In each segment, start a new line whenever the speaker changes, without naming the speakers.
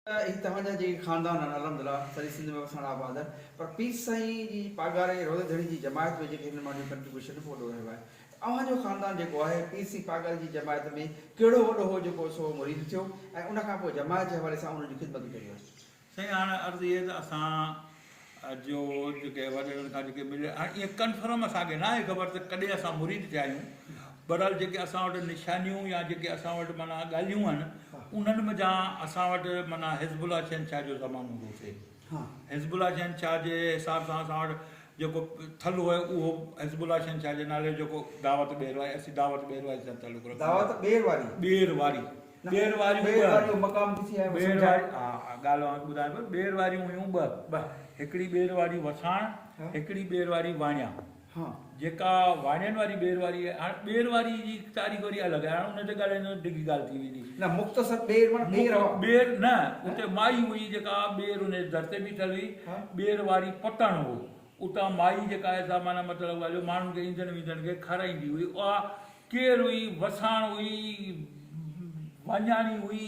هي توهان جا جيڪي خاندان آهن الحمدلله سڄي سنڌ ۾ وسڻ آباد آهن پر پير سائين جي پاڳاري روضي ڌڻي جي جماعت ۾ جيڪي هنن ماڻهن جو ڪنٽريبيوشن به وڏو رهيو آهي ته اوهان جو خاندان جيڪو آهي پير سائين پاڳاري جي جماعت ۾ ڪهڙو وڏو هو جيڪو سو مريد ٿيو ۽ ان کان پوء جماعت جي حوالي سان انهن جون خدمتون ڪهڙيون آهن؟
سائين هاڻ عرض هي ته اسان جو جيڪي وڏڙن کان جيڪي مليل هاڻ ايئن ڪنفرم اسان کي ناهي خبر ته ڪڏهن اسان مريد ٿيا آهيون بهرحال جيڪي اسان وٽ نشانيون يا جيڪي اسان وٽ معنيٰ ڳالهيون آهن انهن منجهان اسان وٽ معنيٰ حزب الله شهنشاهه جو زمانو هوندو ٿئي. حزب الله شهنشاهه جي حساب سان اسان وٽ جيڪو ٿلهو آهي اهو حزب الله شهنشاهه جي نالي جو جيڪو دعوت ٻير واري اسين دعوت ٻير واري سان تعلق رکون ٿا.
دعوت ٻير واري.
ٻير واري. ٻير واريون
ٻير واري اهو مقام ڪٿي آهي؟
ٻير واري ها ڳالهه اوهان کي ٻڌايان پيو ٻير واريون هيون ٻه.
ٻه.
هڪڙي ٻير واري وساڻ هڪڙي ٻير واري واڻيا. جيڪا واڻين واري ٻير واري آهي، هاڻ ٻير واري جي تاريخ وري الڳ آهي، هاڻ ان تي ڳالهائيندو ته ڊگهي ڳالهه ٿي ويندي.
نه مختصر ٻير معنيٰ ٻير هئا.
ٻير نه، اتي مائي هئي جيڪا ٻير ان جي در تي بيٺل هئي، ٻير واري پتڻ هو، اتان مائي جيڪا آهي سا معنيٰ مطلب ڳالهه جو ماڻهن کي ايندڙ ويندڙ کي کارائيندي هئي، اها ڪير هئي، وساڻ هئي، واڃاڻي هئي،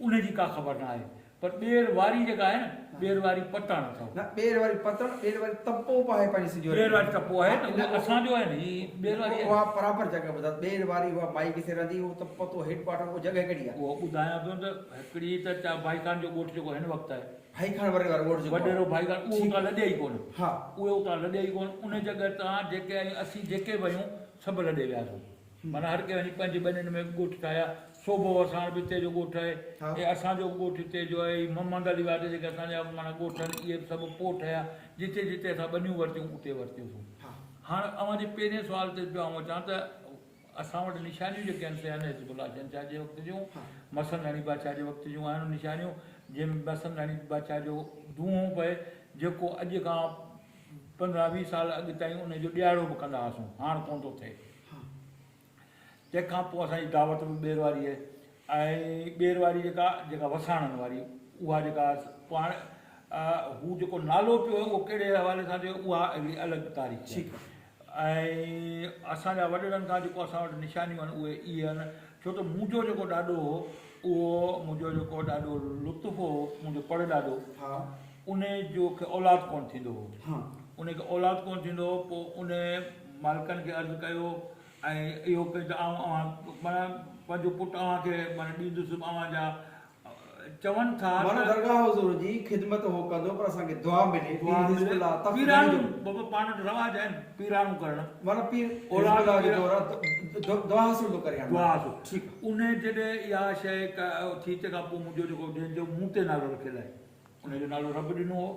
ان جي ڪا خبر نه آهي. پر ٻير واري جيڪا آهي نه، ٻير واري پتڻ اٿو.
نه ٻير واري پتڻ، ٻير واري تپو به آهي پنهنجي سنڌي
ٻير واري تپو آهي نه، اهو اسان جو آهي نه، هي ٻير واري آهي.
اها پراپر جڳهه ٻڌاء، ٻير واري اها مائي ڪٿي رهندي هئي، اهو ته پتو هيڊ ڪوارٽر اهو جڳهه ڪهڙي آهي؟
اهو ٻڌايان پيو ته هڪڙي ته چا ڀائي خان جو ڳوٺ جيڪو هن وقت آهي.
ڀائي خان واري وارو ڳوٺ جيڪو آهي.
وڏيرو ڀائي خان اهو اتان لڏيا ئي ڪونه.
ها.
اهي اتان لڏيا ئي ڪونه، ان جڳهه تان جيڪي آهيون اسين جيڪي به آهيون سڀ لڏي وياسون. معنيٰ هر ڪنهن وڃي پنهنجي ٻنين ۾ ڳوٺ ٺاهيا. سوڀو وساڻ به هتي جو ڳوٺ آهي. هي اسان جو به ڳوٺ هتي جو آهي. هي محمد علي واٽ جيڪي اسان جا معنيٰ ڳوٺ آهن اهي به سڀ پوء ٺهيا. جتي جتي اسان ٻنيون ورتيون اتي ورتيوسون. هاڻ اوهان جي پهرين سوال تي پيو آئون اچان ته اسان وٽ نشانيون جيڪي آهن سي آهن حزب الله شهنشاهه جي وقت جون، مسنداڻي بادشاهه جي وقت جون آهن نشانيون جنهن ۾ مسنداڻي بادشاهه جو دونهون پئي جيڪو اڄ کان پندرهن ويهه سال اڳ تائين ان جو ڏيهاڙو به ڪندا هئاسون هاڻ ڪونه ٿو ٿئي. تنهن کان پوء اسان جي دعوت به ٻير واري آهي ۽ ٻير واري جيڪا جيڪا وساڻن واري اها جيڪا پاڻ هو جيڪو نالو پيو اهو ڪهڙي حوالي سان ٿيو اها هڪڙي الڳ تاريخ آهي ۽ اسان جا وڏڙن کان جيڪو اسان وٽ نشانيون آهن اهي اهي آهن ڇو ته منهنجو جيڪو ڏاڏو هو اهو منهنجو جيڪو ڏاڏو لطف هو منهنجو پڙ ڏاڏو ان جو کي اولاد ڪونه ٿيندو هو. ان کي اولاد ڪونه ٿيندو هو، پوء ان مالڪن کي عرض ڪيو ۽ اهو ڪيو ته آئون اوهان معنيٰ پنهنجو پٽ اوهان کي معنيٰ ڏيندس اوهان جا چون ٿا ته.
معنيٰ درگاهه حضور جي خدمت هو ڪندو پر اسان کي دعا ملي پير حزب الله تخت ڌڻي جو.
پيراڻو بابا پاڻ وٽ رواج آهن پيراڻو ڪرڻ.
معنيٰ پير حزب الله جو دور آهي دعا حاصل ٿو ڪري هاڻ.
دعا حاصل. ٺيڪ آهي. ان جڏهن اها شيء ٿي تنهن کان پوء منهنجو جيڪو جنهن جو مون تي نالو رکيل آهي. ان جو نالو رب ڏنو هو.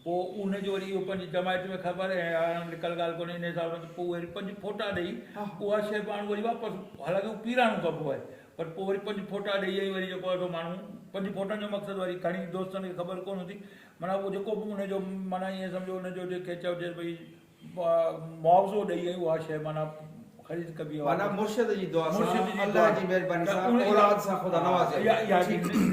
پوء ان جو وري اهو پنهنجي جماعت ۾ خبر ۽ هاڻ لڪل ڳالهه ڪونهي ان حساب سان ته پوء وري پنج ڦوٽا ڏئي اها شيء پاڻ وري واپس حالانڪه اهو پيراڻو ڪبو آهي پر پوء وري پنج ڦوٽا ڏئي ۽ وري جيڪو آهي سو ماڻهو پنج ڦوٽن جو مقصد وري گهڻي دوستن کي خبر ڪونه هوندي معنيٰ اهو جيڪو به ان جو معنيٰ ائين سمجهو ان جو جيڪي چئجي ڀئي معاوضو ڏئي ۽ اها شيء معنيٰ خريد ڪبي آهي.
معنيٰ مرشد جي دعا سان الله جي مهرباني سان اولاد سان خدا نوازيو.
اها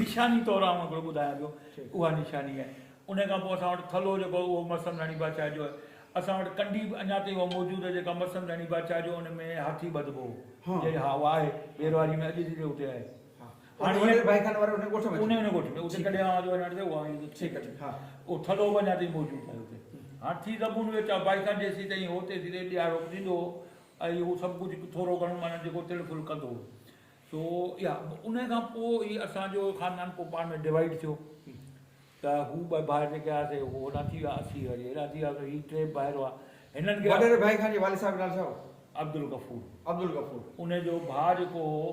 نشاني طور آئون هڪڙو ٻڌايان پيو اها نشاني آهي. ان کان پوء اسان وٽ ٿلهو جيڪو اهو مسند ڌڻي بادشاهه جو آهي. اسان وٽ ڪنڊي به اڃا تائين اها موجود آهي جيڪا مسند ڌڻي بادشاهه جو ان ۾ هاٿي ٻڌبو هو. جي ها اها آهي ٻيرواري ۾ اڄ جي اتي آهي.
هاڻي وڏيري ڀائي خان واري انهي ڳوٺ ۾
انهي ڳوٺ ۾ اتي ڪڏهن اوهان جو وڃڻ ٿيو اها ايندو
ٺيڪ آهي ٺيڪ ها
اهو ٿلهو به اڃا تائين موجود آهي اتي هاڻ ٿي زبون ويو چا ڀائي خان جيسين تائين هو تيسين تائين ڏيهاڙو به ٿيندو هو ۽ هو سڀ ڪجهه ٿورو گهڻو معنيٰ جيڪو تڙ ڦل ڪندو هو سو اها انهي کان پوء هي اسان جو خاندان پوء پاڻ ۾ ڊوائيڊ ٿيو ته هو ٻه ڀائر جيڪي هئا سي هو هوڏانهن ٿي ويا، اسين وري هيڏانهن ٿي وياسون، هي ٽي ڀائر هئا، هنن کي.
وڏيري ڀائي خان جي والد صاحب جو نالو ڇا هو؟
عبدالغفور.
عبدالغفور.
ان جو ڀاء جيڪو هو،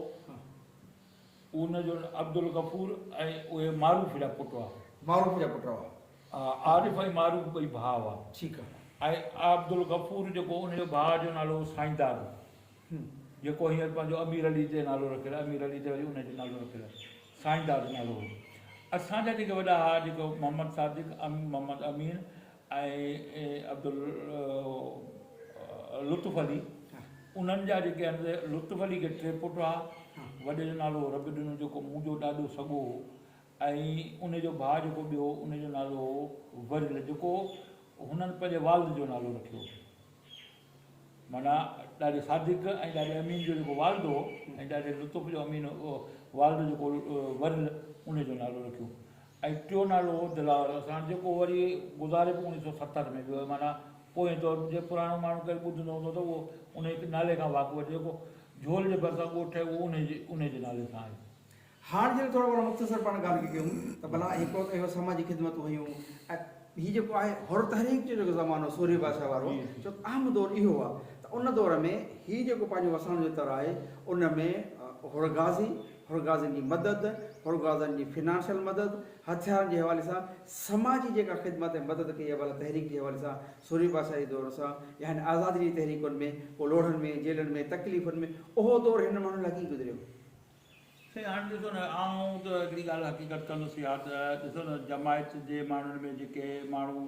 ان جو عبدالغفور ۽ اهي معروف جا پٽ هئا.
معروف جا پٽ هئا.
عارف ۽ معروف ٻئي ڀاء هئا.
ٺيڪ آ.
۽ عبدالغفور جيڪو ان جو ڀاء جو نالو هو سائينداد، جيڪو هينئر پنهنجو امير علي تي نالو رکيل آهي، امير علي تي وري ان جو نالو رکيل آهي. سائين داد نالو هو. اسان جا جيڪي وڏا ها جيڪو محمد صادق، محمد امين ۽ عبداللطف علي انهن جا جيڪي آهن سي لطف علي کي ٽي پٽ ها. وڏي جو نالو هو رب ڏنو جيڪو منهنجو ڏاڏو سڳو هو ۽ ان جو ڀاء جيڪو ٻيو هو ان جو نالو هو وريل جيڪو هنن پنهنجي والد جو نالو رکيو. معنيٰ ڏاڏي صادق ۽ ڏاڏي امين جو جيڪو والد هو ۽ ڏاڏي لطف جو امين والد جيڪو ورل ان جو نالو رکيو. ۽ ٽيون نالو هو دلاور وساڻ جيڪو وري گذاري به اوڻيهه سو 70 ۾ ويو معنيٰ پوئين دور جي پراڻو ماڻهو ڪير ٻڌندو هوندو ته اهو انهي نالي کان واقف هجي جيڪو جهول جي ڀرسان ڳوٺ آهي اهو انهي جي نالي سان آهي.
هاڻ جڏهن ٿورو گهڻو مختصر پاڻ ڳالهه کي ڪيون ته ڀلا هڪڙو ته اهو سماجي خدمتون هيون ۽ هي جيڪو آهي حر تحريڪ جو جيڪو زمانو سورهيه بادشاهه وارو ڇو ته اهم دور اهو آهي ته ان دور ۾ هي جيڪو پنهنجو وساڻ جو تر آهي ان ۾ حر غازي، حر غازين جي مدد، حر غازين جي فنانشل مدد، هٿيارن جي حوالي سان سماجي جيڪا خدمت ۽ مدد ڪئي آهي ڀلا تحريڪ جي حوالي سان سورهيه بادشاهه جي دور سان يا هن آزادي جي تحريڪن ۾ پوء لوڙهن ۾ جيلن ۾ تڪليفن ۾ اهو دور هنن ماڻهن لاء ڪيئن گذريو؟
سائين هاڻي ڏسو نه آئون ته هڪڙي ڳالهه حقيقت ڪندس اها ته ڏسو نه جماعت جي ماڻهن ۾ جيڪي ماڻهو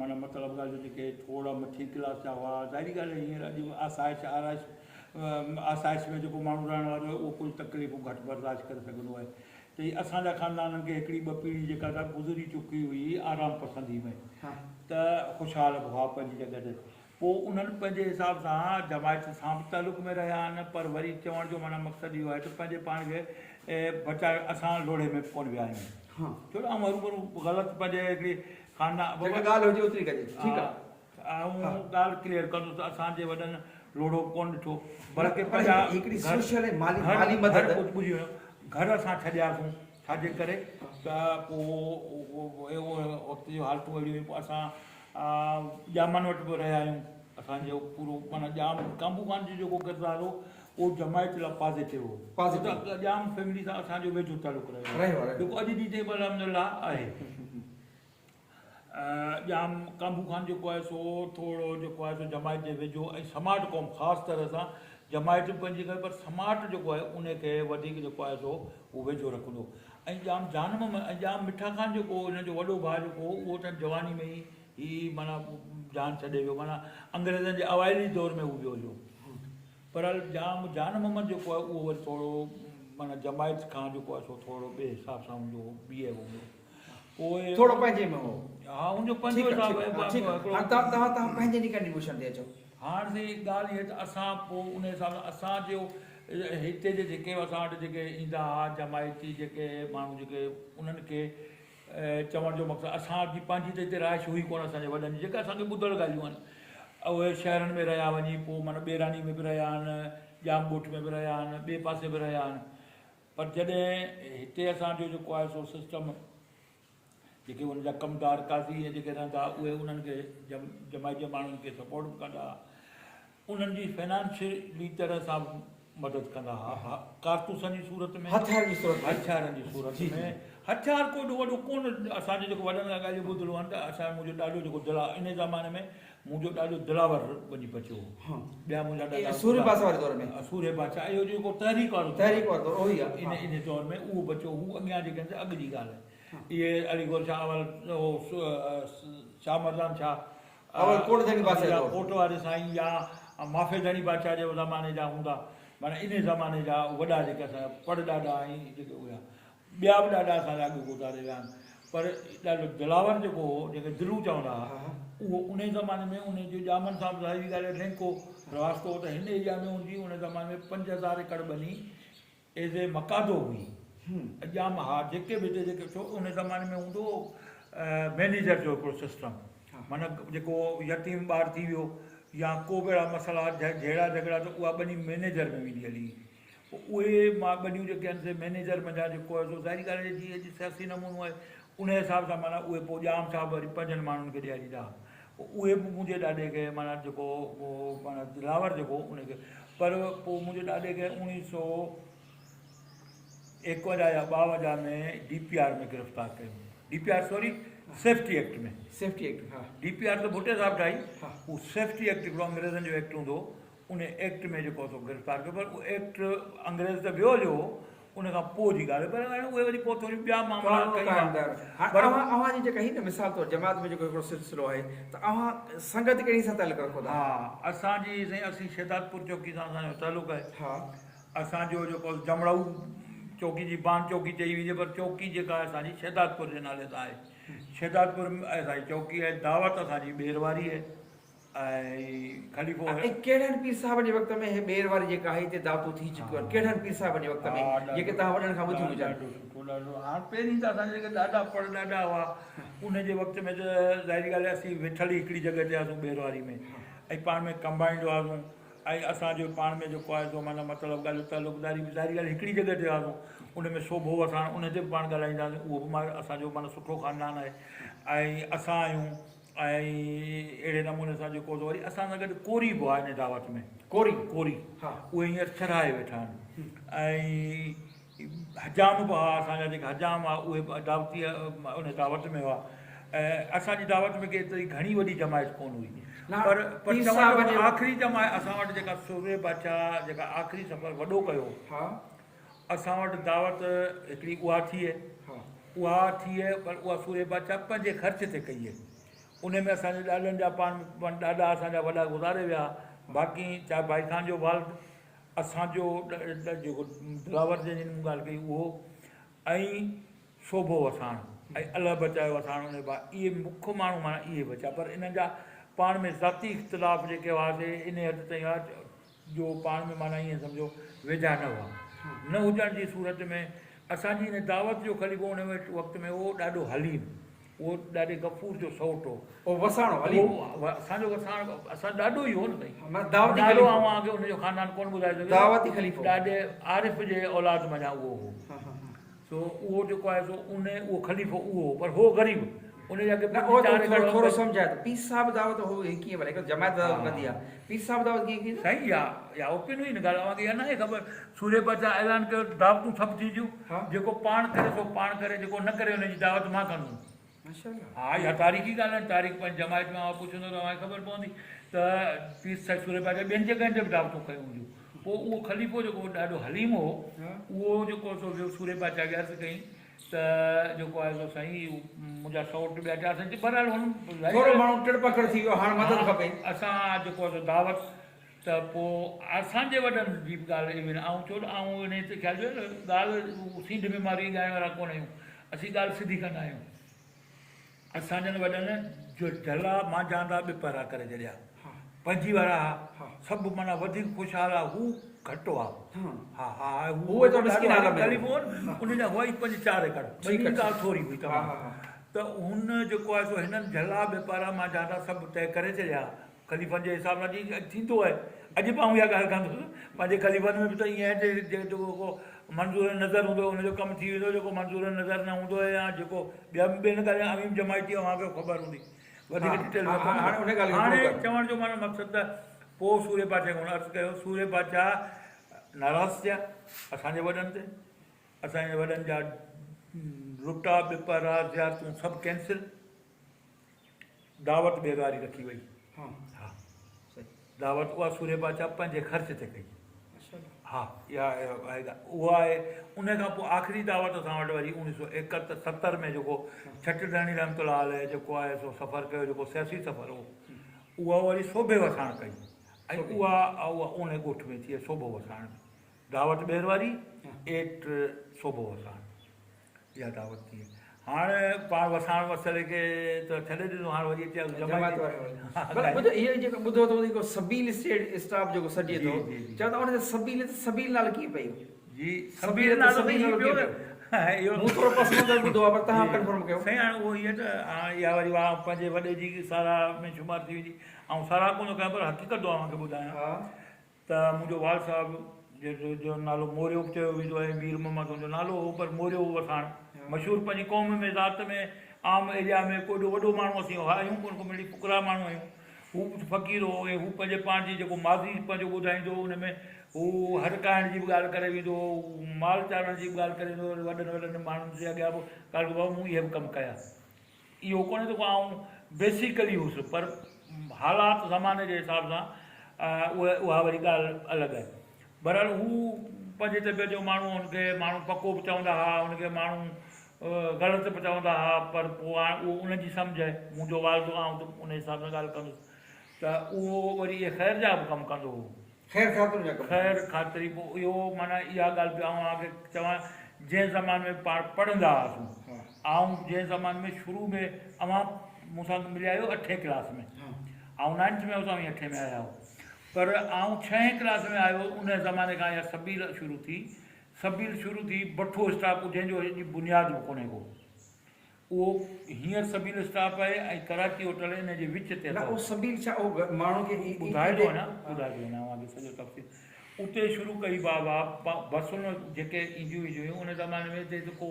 معنيٰ مطلب ڳالهه جو جيڪي ٿورا مٿين ڪلاس جا هئا ظاهري ڳالهه آهي هينئر اڄ آسائش آرائش آسائش ۾ جيڪو ماڻهو رهڻ وارو آهي اهو ڪجهه تڪليفون گهٽ برداشت ڪري سگهندو آهي ته هي اسان جا خاندانن کي هڪڙي ٻه پيڙهي جيڪا سا گذري چڪي هئي آرام پسندي ۾ ته خوشحال به هئا پنهنجي جڳهه تي پوء انهن پنهنجي حساب سان جماعت سان به تعلق ۾ رهيا آهن پر وري چوڻ جو معنيٰ مقصد اهو آهي ته پنهنجي پاڻ کي بچايو اسان لوڙهي ۾ به ڪونه ويا آهيون ڇو ته آئون هروڀرو غلط پنهنجي هڪڙي خاندان
جيڪا ڳالهه هجي اوتري ڪجي ٺيڪ آهي.
آئون ڳالهه ڪليئر ڪندس ته اسان جي وڏن لوڙهو به ڪونه ڏٺو بلڪه پنهنجا
هڪڙي سوشل ۽ مالي مالي مدد
ٻڌي وڃو گهر اسان ڇڏياسون ڇا جي ڪري ته پوء وقت جون حالتون اهڙيون هيون پوء اسان ڄامن وٽ به رهيا آهيون اسان جو پورو معنيٰ ڄام ڪانبو خان جو جيڪو ڪردار هو اهو جماعت لاء پازيٽو هو پازيٽو ڄام فيملي سان اسان جو ويجهو تعلق رهيو آهي جيڪو اڄ ڏينهن تائين به الحمد لله آهي ڄام ڪانبو خان جيڪو آهي سو ٿورو جيڪو آهي سو جماعت جي ويجهو ۽ سماٽ قوم خاص طرح سان جماعت به پنهنجي ڪري پر سماٽ جيڪو آهي ان کي وڌيڪ جيڪو آهي سو هو ويجهو رکندو ۽ ڄام جان محمد ۽ ڄام مٺا خان جيڪو هو هن جو وڏو ڀاء جيڪو هو اهو ته جواني ۾ ئي هي معنيٰ جان ڇڏي ويو معنيٰ انگريزن جي اوائلي دور ۾ هو ويو هليو پر ڄام جان محمد جيڪو آهي اهو وري ٿورو معنيٰ جماعت کان جيڪو آهي سو ٿورو ٻئي حساب سان هوندو هو بيهيو هوندو پوء
ٿورو پنهنجي ۾ هو
ها ان جو پنهنجو حساب
ٺيڪ آهي هاڻ توهان توهان پنهنجي جي ڪنٽريبيوشن تي اچو
هاڻ سائين ڳالهه هيء ته اسان پوء ان حساب سان اسان جو هتي جي جيڪي به اسان وٽ جيڪي ايندا ها جماعتي جيڪي ماڻهو جيڪي انهن کي چوڻ جو مقصد اسان جي پنهنجي ته هتي رهائش هئي ڪونه اسان جي وڏن جي جيڪا اسان کي ٻڌل ڳالهيون آهن اهي شهرن ۾ رهيا وڃي پوء معنيٰ ٻيراني ۾ به رهيا آهن ڄام ڳوٺ ۾ به رهيا آهن ٻئي پاسي به رهيا آهن پر جڏهن هتي اسان جو جيڪو آهي سو سسٽم جيڪي ان جا ڪمدار قاضي ۽ جيڪي رهندا ها اهي انهن کي جماعت جي ماڻهن کي سپورٽ به ڪندا ها انهن جي فنانشلي طرح سان به مدد ڪندا ها ڪارتوسن جي صورت ۾
هٿيارن جي صورت
۾ هٿيارن جي صورت ۾ هٿيار ڪو ايڏو وڏو ڪونه اسان جو جيڪو وڏن کان ڳالهيون ٻڌلون آهن ته اسان منهنجو ڏاڏو جيڪو دلا ان زماني ۾ منهنجو ڏاڏو دلاور وڃي بچيو هو ٻيا منهنجا ڏاڏا
سورهيه بادشاهه واري دور ۾
سورهيه بادشاهه اهو جيڪو تحريڪ وارو
تحريڪ وارو دور اهو ئي آهي
ان ان دور ۾ اهو بچيو هو اڳيان جيڪي آهن اڳ جي ڳالهه آهي اهي علي گور شاهه اول اهو شاهه مردان شاهه
اول ڪوٽ ڌڻي بادشاهه
يا ڪوٽ واري سائين يا معافي ڌڻي بادشاهه جي زماني جا هوندا معنيٰ ان زماني جا وڏا جيڪي اسان جا پڙ ڏاڏا ۽ جيڪي هيا ٻيا به ڏاڏا اسان جا اڳ گذاري ويا آهن پر ڏاڏو دلاور جيڪو هو جنهن کي دلو چوندا هئا اهو انهي زماني ۾ انهي جو ڄامن سان به ظاهري ڳالهه آهي لنڪ هو واسطو هو ته هن ايريا ۾ ان جي ان زماني ۾ 5000 ايڪڙ ٻني ايز اي مقادو هئي ڄام ها جيڪي به هتي جيڪي ڇو ان زماني ۾ هوندو هو مئنيجر جو هڪڙو سسٽم معنيٰ جيڪو يتيم ٻار ٿي ويو يا ڪو به اهڙا مسئلا جهيڙا جهڳڙا ته اها ٻني مئنيجر ۾ ويندي هلي پوء اهي مان ٻنيون جيڪي آهن سي مئنيجر منجهان جيڪو آهي سو ظاهري ڳالهه آهي جيئن اڄ سياسي نمونو آهي انهي حساب سان معنيٰ اهي پوء ڄام صاحب وري پنهنجن ماڻهن کي ڏياريندا ها پوء اهي به منهنجي ڏاڏي کي معنيٰ جيڪو معنيٰ دلاور جيڪو هو ان کي پر پوء منهنجي ڏاڏي کي اوڻيهه سو ايڪونجاهه يا ٻاونجاهه ۾ ڊي پي آر ۾ گرفتار ڪيو D P R sorry safety act ۾
safety act ها
ڊي پي آر ته ڀٽي صاحب ٺاهي هو سيفٽي ايڪٽ هڪڙو انگريزن جو ايڪٽ هوندو هو ان ايڪٽ ۾ جيڪو سو گرفتار ڪيو پر اهو ايڪٽ انگريز ته ويو هليو هو ان کان پوء جي ڳالهه پر هاڻي اهي وري پوء ٿوريون ٻيا معاملا
قانون قائم ٿيا پر اوهان اوهان جي جيڪا هي نه مثال طور جماعت ۾ جيڪو هڪڙو سلسلو آهي ته اوهان سنگت ڪهڙي سان تعلق رکو ٿا؟
ها اسان جي سائين اسين شهدادپور چوڪي سان اسان جو تعلق آهي
ها
اسان جو جيڪو جمڙائو چوڪي جي بان چوڪي چئي ويندي پر چوڪي جيڪا اسان جي شهدادپور جي نالي سان آهي شهدادپور اسان جي چوڪي آهي دعوت اسان جي ٻير واري آهي. ۽ خليفو.
۽ ڪهڙن پير صاحبن جي وقت ۾ هي ٻير واري جيڪا آهي هتي دعوتون ٿي چڪيون آهن ڪهڙن پير صاحبن جي وقت ۾ جيڪي توهان وڏن کان ٻڌيون هجن.
ڏاڍو سٺو ڏاڍو هاڻ پهرين ته اسان جا جيڪي ڏاڏا پڙ ڏاڏا هئا ان جي وقت ۾ ته ظاهري ڳالهه آهي اسين ويٺل ئي هڪڙي جڳهه تي هئاسون ٻير واري ۾ ۽ پاڻ ۾ ڪمبائنڊ هئاسون ۽ اسان جو پاڻ ۾ جيڪو آهي سو معنيٰ مطلب ڳالهه تعلقداري به ظاهري ڳالهه هڪڙي جڳهه تي هئاسون ان ۾ سوڀو وساڻ ان تي به پاڻ ڳالهائيندا هئاسون اهو به اسان جو معنيٰ سٺو خاندان آهي ۽ اسان آهيون ۽ اهڙي نموني سان جيڪو وري اسان سان گڏ ڪوري به هئا ان دعوت ۾.
ڪوري؟
ڪوري.
ها.
اهي هينئر ڇرائي ويٺا آهن ۽ حجام به هئا اسان جا جيڪي حجام هئا اهي به دعوتي ان دعوت ۾ هئا ۽ اسان جي دعوت ۾ ڪي ايتري گهڻي وڏي جماعت ڪونه هئي پر پر چوان ٿو آخري جماعت اسان وٽ جيڪا سورهيه بادشاهه جيڪا آخري سفر وڏو ڪيو
ها.
اسان وٽ دعوت هڪڙي اها ٿي اها ٿي پر اها سورهيه بادشاهه پنهنجي خرچ تي ڪئي ان ۾ اسان جي ڏاڏن جا پاڻ ڏاڏا اسان جا وڏا گذاري ويا باقي چاهي ڀائي خان جو والد اسان جو جيڪو دلاور جنهن جي مون ڳالهه ڪئي اهو ۽ سوڀو وساڻ ۽ الهه بچايو وساڻ ان با اهي مک ماڻهو معنيٰ اهي بچا پر انهن جا پاڻ ۾ ذاتي اختلاف جيڪي هئا سي انهي حد تائين هئا جو پاڻ ۾ معنيٰ ائين سمجهو ويجها نه هئا. نه هجڻ جي صورت ۾ اسان جي ان دعوت جو خليفو ان وقت ۾ هو ڏاڏو حليم. اهو ڏاڏي غفور جو سئوٽ هو.
اهو وساڻو حليم.
اهو اسان جو وساڻو اسان ڏاڏو ئي هو نه سائين.
معنيٰ دعوتي
نالو
خليفو.
آئون اوهان کي ان جو خاندان ڪونه ٻڌائي سگهيس.
دعوتي خليفو.
ڏاڏي عارف جي اولاد منجهان اهو هو.
ها ها ها.
سو اهو جيڪو آهي سو ان اهو خليفو اهو هو پر هو غريب ان جا ڪي
نه
پنج
اهو
چار
ته
ايڪڙ
ٿورو ٿورو سمجهاء ته پير صاحب دعوت هو هي ڪيئن ڀلا هڪ جماعت دعوت ڪندي آهي پير صاحب دعوت ڪيئن ٿيندي؟
سائين اها اها اوپن هئي نه ڳالهه اوهان کي اها ناهي خبر سورهيه بادشاهه اعلان ڪيو ته دعوتون سڀ ٿينديون جيڪو پاڻ ڪري سو پاڻ ڪري جيڪو نه ڪري ان جي دعوت مان ڪندم ها اها تاريخي ڳالهه آهي تاريخ پنهنجي جماعت ۾ اوهان پڇندو ته اوهان کي خبر پوندي ته پير صاحب سورهيه بادشاهه ٻين جڳهين تي به دعوتون ڪيون هونديون پوء اهو خليفو جيڪو ڏاڍو حليم هو اهو جيڪو سو ويو سورهيه بادشاهه کي عرض ڪيائين ته جيڪو آهي سو سائين منهنجا سئوٽ ٻيا چار سائين بهرحال هن
ٿورو ماڻهو ٽڙ پکڙ ٿي ويو هاڻ مدد کپي.
اسان جيڪو آهي سو دعوت ته پوء اسان جي وڏن جي به ڳالهه ايون آئون ڇو ته آئون انهي تي خيال جو ڳالهه سينڍ ۾ ماري ڳائڻ وارا ڪونه آهيون اسين ڳالهه سڌي ڪندا آهيون اسان جن وڏن جو جهلا مانجهاندا به پهرا ڪري ڇڏيا. پنهنجي وارا ها، سڀ معنيٰ وڌيڪ خوشحال ها، هو گهٽ هئا. ها ها ها
هو ايترو مسڪين حال ۾
هو. خليفو هو نه، ان جا هئا ئي پنج چار ايڪڙ، ٻني ڪا ٿوري هئي تمام. ته هن جيڪو آهي سو هنن جهلا به پهرا مانجهاندا سڀ طئي ڪري ڇڏيا. خليفن جي حساب سان جي ٿيندو آهي اڄ به آئون اها ڳالهه ڪندس پنهنجي خليفن ۾ به ته ائين آهي جيڪو ڪو منظور نظر هوندو ان جو ڪم ٿي ويندو جيڪو منظور نظر نه هوندو يا جيڪو ٻيا ٻين ڳالهين اوهين جماعتي اوهان کي خبر هوندي وڌيڪ ڊيٽيل ۾ ڪونه هاڻي چوڻ جو معنيٰ مقصد ته پوء سورهيه بادشاهه کي هن عرض ڪيو سورهيه بادشاهه ناراض ٿيا اسان جي وڏن تي اسان جي وڏن جا لٽا ٻپرا زيارتون سڀ ڪينسل دعوت ٻير واري رکي وئي. ها دعوت اها سورهيه بادشاهه پنهنجي خرچ تي ڪئي. ها اها آهي اها آهي ان کان پوء آخري دعوت اسان وٽ وري اوڻيهه سو ايڪهتر ستر ۾ جيڪو ڇٽ ڌڻي رحمت الله عليه جيڪو آهي سو سفر ڪيو جيڪو سياسي سفر هو اها وري سوڀي وساڻ ڪئي ۽ اها اها ان ڳوٺ ۾ ٿي سوڀو وساڻ ۾ دعوت ٻير واري ايٽ سوڀو وساڻ اها دعوت ٿي. هاڻ پاڻ وساڻ مسئلي کي ته ڇڏي ڏنو هاڻ وري اچي
جماعت واري پر ٻڌو اهو جيڪو ٻڌو اٿو جيڪو سبيل اسٽيٽ اسٽاپ جيڪو سڏجي ٿو چون ٿا ان تي سبيل تي سبيل نالو ڪيئن پيو؟
جي سبيل نالو
سبيل نالو ڪيئن پيو؟ مون ٿورو پس منظر ٻڌو آهي پر توهان ڪنفرم ڪيو.
سائين هاڻ اهو هيئن ته هاڻ اها وري اها پنهنجي وڏي جي ساراهه ۾ شمار ٿي ويندي. آئون ساراهه ڪونه ٿو ڪيان پر حقيقت ٿو اوهان کي ٻڌايان. ته منهنجو والد صاحب جنهن جو نالو موريو به چيو ويندو آهي مير محمد هن جو نالو هو پر موريو وساڻ مشهور پنهنجي قوم ۾ ذات ۾ عام ايريا ۾ ڪو ايڏو وڏو ماڻهو اسين آهيون ڪونه ڪو مڙئي فقراء ماڻهو آهيون هو به فقير هو ۽ هو پنهنجي پاڻ جي جيڪو ماضي پنهنجو ٻڌائيندو هو ان ۾ هو هر ڪاهڻ جي به ڳالهه ڪري ويندو هو مال چارڻ جي به ڳالهه ڪري ويندو هو وڏن وڏن ماڻهن جي اڳيان به ڳالهه ڪندو هو مون اهي به ڪم ڪيا اهو ڪونهي ته ڪو آئون بيسيڪلي هوس پر حالات زماني جي حساب سان اهي اها وري ڳالهه الڳ آهي. بهرحال هو پنهنجي طبيعت جو ماڻهو هن کي ماڻهو پڪو به چوندا ها هن کي ماڻهو غلط به چوندا ها پر پوء هاڻ اهو ان جي سمجهه آهي منهنجو والد آئون ته ان حساب سان ڳالهه ڪندس ته اهو وري اهي خير جا به ڪم ڪندو هو.
خير خاطري جا ڪم.
خير خاطري پوء اهو معنيٰ اها ڳالهه به آئون اوهان کي چوان جنهن زماني ۾ پاڻ پڙهندا هئاسون آئون جنهن زماني ۾ شروع ۾ اوهان مون سان مليا آهيو اٺين ڪلاس ۾ آئون نائنٿ ۾ هوس اوهين اٺين ۾ آيا هئو. پر آئون ڇهين ڪلاس ۾ آيو ان زماني کان اها سبيل شروع ٿي. سبيل شروع ٿي بٺو اسٽاپ جنهن جو اڄ بنياد به ڪونهي ڪو. اهو هينئر سبيل اسٽاپ آهي ۽ ڪراچي هوٽل ان جي وچ تي
نه
اٿو.
اهو سبيل ڇا اهو ماڻهن کي اي
ٻڌائي ٿو وڃان ٻڌائي ٿو وڃان اوهان کي سڄو تفصيل. اتي شروع ڪئي بابا بسون جيڪي اينديون وينديون هيون ان زماني ۾ اتي ته ڪو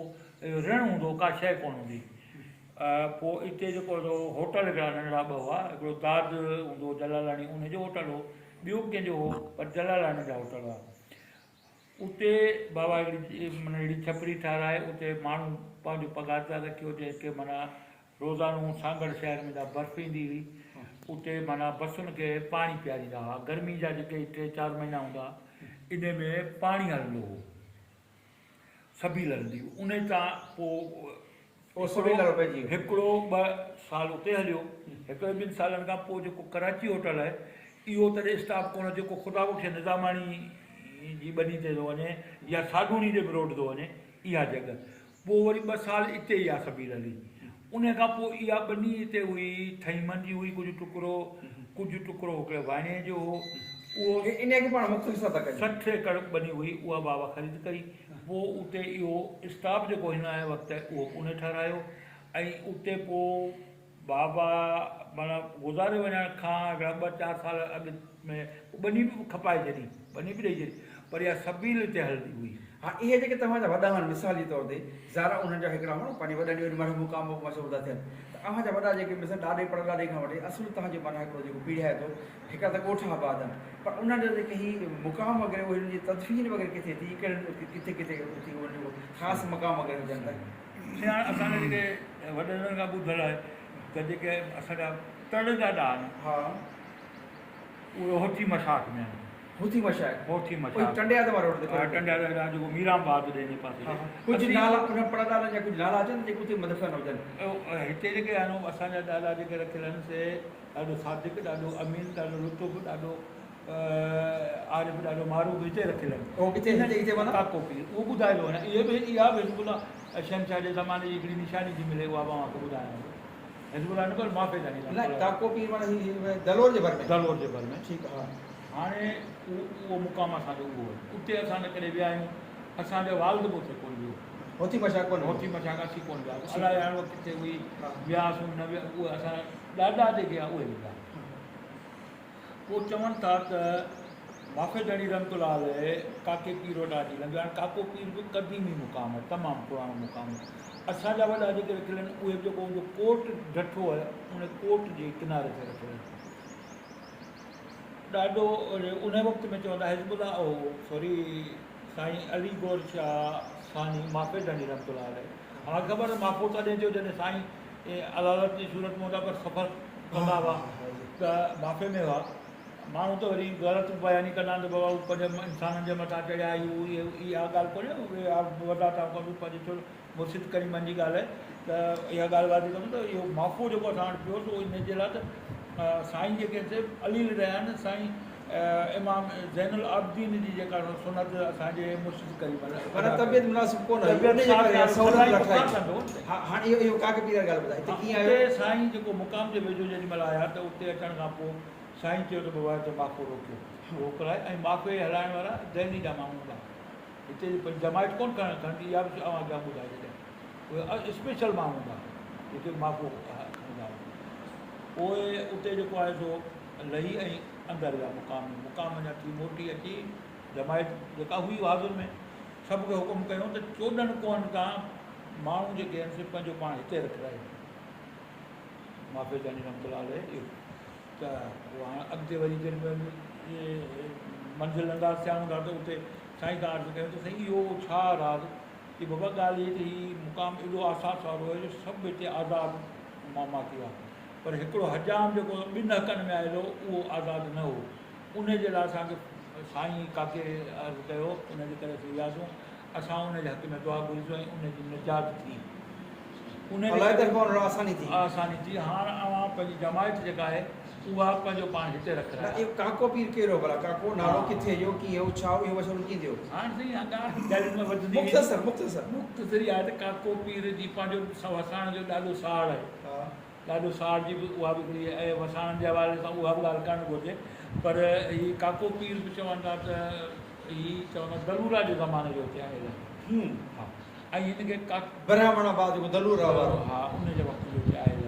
رڻ هوندو هو ڪا شيء ڪونه هوندي هئي. پوء اتي جيڪو سو هوٽل هڪڙا ننڍڙا ٻه هئا، هڪڙو داد هوندو هو جلالاڻي ان جو هوٽل هو، ٻيو به ڪنهن جو هو پر جلالاڻي جا هوٽل هئا. اتي بابا هڪڙي معنيٰ اهڙي ڇپري ٺهرائي اتي ماڻهو پنهنجو پگهاردار رکيو جنهن کي معنيٰ روزانو سانگهڙ شهر ۾ جا برف ايندي هئي اتي معنيٰ بسن کي پاڻي پياريندا هئا گرمي جا جيڪي ٽي چار مهينا هوندا هئا انهي ۾ پاڻي هلندو هو. سبيل هلندي هئي انهي تان پوء هڪڙو ٻه سال اتي هليو هڪڙي ٻن سالن کان پوء جيڪو ڪراچي هوٽل آهي اهو تڏهن اسٽاپ ڪونه جيڪو خدا بخش نظاماڻي جي ٻني تي ٿو وڃي يا ساڏوڻي جي به روڊ ٿو وڃي اها جڳهه پوء وري ٻه سال اتي اها سبيل هلي انهي کان پوء اها ٻني اتي هئي ٿهيمن جي هئي ڪجهه ٽڪرو ڪجهه ٽڪرو هڪڙي واڻيي جو هو اهو
انهي کي پاڻ مختصر ٿا ڪجون.
60 ايڪڙ ٻني هئي اها بابا خريد ڪئي پوء اتي اهو اسٽاپ جيڪو هن وقت آهي اهو به انهي ٺهرايو ۽ اتي پوء بابا معنيٰ گذاري وڃڻ کان هڪڙا ٻه چار سال اڳ ۾ ٻني به کپائي ڇڏي، ٻني به ڏئي ڇڏي، پر اها سبيل اتي هلندي هئي.
ها اهي جيڪي توهان جا وڏا آهن مثال جي طور تي ظاهر آهي انهن جا هڪڙا هئا پنهنجي وڏن جو معنيٰ مقام مشهور ٿا ٿين ته اوهان جا وڏا جيڪي مثال ڏاڏي پڙ ڏاڏي کان وٺي اصل توهان جو معنيٰ هڪڙو جيڪو پيڙهيائي ٿو هڪڙا ته ڳوٺ آباد آهن پر انهن جا جيڪي هي مقام وغيره اهي انهن جي تدفين وغيره ڪٿي ٿي ڪهڙن ڪٿي ڪٿي ٿي انهن جو خاص مقام وغيره هجن ته.
سياڻ اسان جا جيڪي وڏڙن کان ٻڌل آهي ته جيڪي اسان جا تڙ جا ڏا آهن
ها.
اهي هوٿي مشاخ ۾ آهن.
هوٿي مشاخ.
هوٿي مشاخ.
اهي ٽنڊي آدم واري روڊ تي
ها ٽنڊي آدم واري جيڪو ميران باد ڏي انهي پاسي
ها ڪجهه نالا انهن پڙڏاڏن جا ڪجهه نالا اچن جيڪي اتي مدفن هجن.
هتي جيڪي آهن اسان جا ڏاڏا جيڪي رکيل آهن سي ڏاڏو صادق، ڏاڏو امين، ڏاڏو لطف، ڏاڏو عارف، ڏاڏو معروف هتي رکيل آهن.
اهو ڪٿي هتي ڪٿي معنيٰ؟
ڪاڪو پير اهو ٻڌائي ٿو وڃان. اهي به اها به حزب الله شهنشاهه جي زماني جي هڪڙي نشاني ٿي ملي اها به اوهان کي ٻڌايان ٿو. حزب الله نه پر معافي ثاني
نه ڪاڪو پير معنيٰ هي دلور جي ڀر ۾.
دلور جي ڀر ۾.
ٺيڪ ها.
هاڻي اهو مقام اسان جو اهو آهي. اتي اسان نه ڪڏهن ويا آهيون. اسان جو والد به اتي ڪونه ويو.
هوٿي مشاق ڪونه ويو.
هوٿي مشاق اسين ڪونه ويا. الائي هاڻي اهو ڪٿي هئي. وياسون نه ويا اهي اسان جا ڏاڏا جيڪي هئا اهي ويندا. پوء چون ٿا ته معافي ڌڻي رحمت الله عليه ڪاڪي پير وٽان اچي لنگهيو. هاڻي ڪاڪو پير به قديمي مقام آهي، تمام پراڻو مقام آهي. اسان جا وڏا جيڪي رکيل آهن اهي به جيڪو ان جو ڪوٽ ڊٺو آهي ان ڪوٽ جي ڪناري تي رکيل آهن. ڏاڏو ان وقت ۾ چوندا حزب الله او سوري سائين علي گوهر شاهه ثاني معافي ڌڻي رحمت الله عليه. اوهان کي خبر آهي معافو تڏهن ٿيو جڏهن سائين عدالت جي صورت ۾ هوندا پر سفر ڪندا هئا ته معافي ۾ هئا. ماڻهو ته وري غلط بياني ڪندا آهن ته بابا هو پنهنجي انسانن جي مٿان چڙهيا هي هو اها ڳالهه ڪونهي اهي وڏا ٿا ڪن پنهنجي ڇو مرشد ڪريمن جي ڳالهه آهي ته اها ڳالهه واضح ڪندو ته اهو معافو جيڪو اسان وٽ پيو سو ان جي لاء ته سائين جيڪي سي عليل رهيا آهن سائين امام زين العابدين جي جيڪا سنت اسان جي مرشد ڪريمن
معنيٰ طبيعت مناسب ڪونه هئي ان جي ڪري سهولت لاء ٺاهي ها هاڻي اهو اهو ڪاڪ پير واري ڳالهه ٻڌاء هتي ڪيئن آيو
اتي سائين جيڪو مقام جي ويجهو جيڏي مهل آيا ته اتي اچڻ کان پوء سائين چيو ته بابا هتي معافو روڪيو روڪرائي ۽ معافي هلائڻ وارا دهلي جا ماڻهو هوندا هتي جي پنهنجي جماعت ڪونه کڻندي اها به اوهان کي آئون ٻڌائي ڇڏيان اهي اسپيشل ماڻهو هوندا جيڪي معافو کڻندا هئا پوء اتي جيڪو آهي سو لهي ۽ اندر ويا مقام ۾ مقام منجهان ٿي موٽي اچي جماعت جيڪا هئي حاضر ۾ سڀ کي حڪم ڪيو ته 14 ڪوهن تان ماڻهو جيڪي آهن سي پنهنجو پاڻ هتي رکرايو معافي ثاني رحمت الله عليه اهو ته پوء هاڻ اڳتي وري جن منزل انداز ٿيا هوندا ته اتي سائين کان عرض ڪيون ته سائين اهو ڇا راز؟ چي بابا ڳالهه هيء ته هي مقام ايڏو آساس وارو آهي جو سڀ هتي آزاد ماما ٿي ويا پر هڪڙو حجام جيڪو ٻن حقن ۾ آيل هو اهو آزاد نه هو انهي جي لاء اسان کي سائين ڪاڪي عرض ڪيو ان جي ڪري اسين وياسون اسان ان جي حق ۾ دعا گهريسون ۽ ان جي نجات ٿي. ان جي
الله
ڪري
طرفان ان لاء آساني ٿي.
آساني ٿي. هاڻ اوهان پنهنجي جماعت جيڪا آهي اها پنهنجو پاڻ هتي
نه
رکرايا.
اهو ڪاڪو پير ڪير هو ڀلا؟ ڪاڪو نالو ڪٿي جو، ڪيئن هو، ڇا هو، اهو مسئلو ڪيئن ٿيو؟
هاڻ سائين اها ڳالهه ڳالهين ۾ وڌندي ويندي.
مختصر مختصر.
مختصر اها آهي ته ڪاڪو پير جي پنهنجو وساڻ جو ڏاڏو ساهڙ آهي.
ها.
ڏاڏو ساڙ جي به اها به هڪڙي ۽ وساڻن جي حوالي سان اها به ڳالهه ڪرڻ گهرجي پر هي ڪاڪو پير به چون ٿا ته هي چون ٿا دلورا جي زماني جو هتي آيل آهي. ها ۽ هن کي ڪاڪ.
برهمڻ آباد جيڪو دلورا وارو.
ها ان جي وقت جو هتي آيل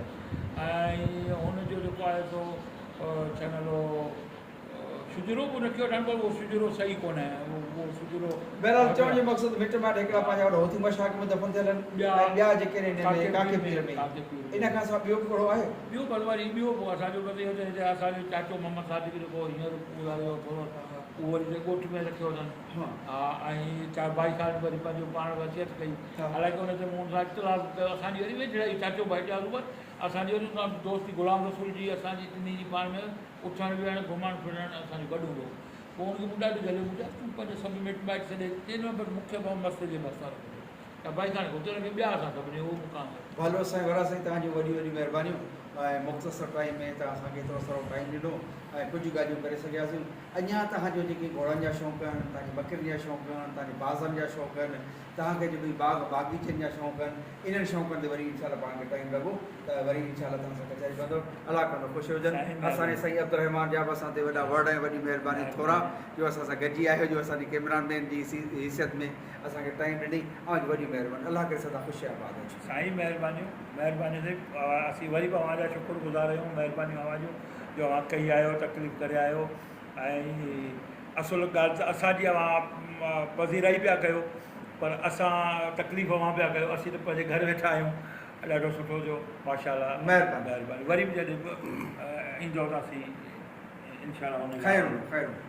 آهي ۽ هن جو جيڪو آهي سو ڇا نالو شجرو به رکيو اٿن پر اهو شجرو صحيح ڪونهي اهو شجرو.
بهرحال چوڻ جو مقصد مٽ مائٽ هڪڙا پنهنجا وڏا هوٿي مشاق ۾ دفن ٿيل آهن ۽ ٻيا جيڪي آهن هن ۾ ڪاڪي پير ۾ ان کان سواء ٻيو به ڪهڙو آهي؟
ٻيو بس وري ٻيو به اسان جو بس اهو ته اسان جو چاچو محمد صادق جيڪو هينئر گذاري ويو ٿورو اهو وري هتي ڳوٺ ۾ رکيو اٿن ها ۽ چا ڀائي صاحب وري پنهنجو پاڻ وصيت ڪئي حالانڪه ان تي مون ان سان اختلاف ڪيو اسان جي وري ويجهڙائي چاچو ڀائي چاچو پر اسان جي وري ان سان دوستي غلام رسول جي اسان جي ٽنهي جي پاڻ ۾ اٿڻ ويهڻ گهمڻ ڦرڻ اسان جو گڏ هوندو هو. پوء هن کي مون ڏاڍو جهليو، مون چيس تون پنهنجو سڀ مٽ مائٽ ڇڏي هتي نه بس مون کي به مست جي ڀرسان رکجو. ته ڀائي ساڻ هتي رکي ٻيا اسان سڀني اهو مقام آهي.
ڀلو سائين وڏا سائين توهان جون وڏيون وڏيون مهربانيون ۽ مختصر ٽائيم ۾ توهان اسان کي ايترو سارو ٽائيم ڏنو ۽ ڪجهه ڳالهيون ڪري سگهياسون اڃان توهان جو جيڪي گهوڙن جا شوق آهن توهان کي ٻڪرين جا شوق آهن توهان کي بازن جا شوق آهن توهان کي جيڪي باغ باغيچن جا شوق آهن انهن شوقن تي وري انشاء الله پاڻ کي ٽائيم لڳو ته وري انشاء الله توهان سان ڪچهري ڪندو الله ڪندو خوش هجن اسان جي سائين عبدالرحمان جا به اسان تي وڏا وڙ ۽ وڏي مهرباني ٿورا جو اسان سان گڏجي آيو جو اسان جي ڪيمرا مين جي حيثيت ۾ اسان کي ٽائيم ڏني اوهان جي وڏي مهرباني الله ڪري سدا خوش ۽ آباد هجو.
سائين مهربانيون مهربانيون سائين اسين وري به اوهان جا شڪر گذار آهيون مهربانيون اوهان جون جو اوهان ڪهي آيو تڪليف ڪري آيو ۽ اصل ڳالهه ته اسان جي اوهان پذيرائي پيا ڪيو پر اسان تڪليف اوهان پيا ڪيو اسين ته پنهنجي گهر ويٺا آهيون ڏاڍو سٺو ٿيو ماشاء الله
مهرباني
مهرباني وري به جڏهن به ايندو ته اسين انشاء الله
خير هوندو خير هوندو.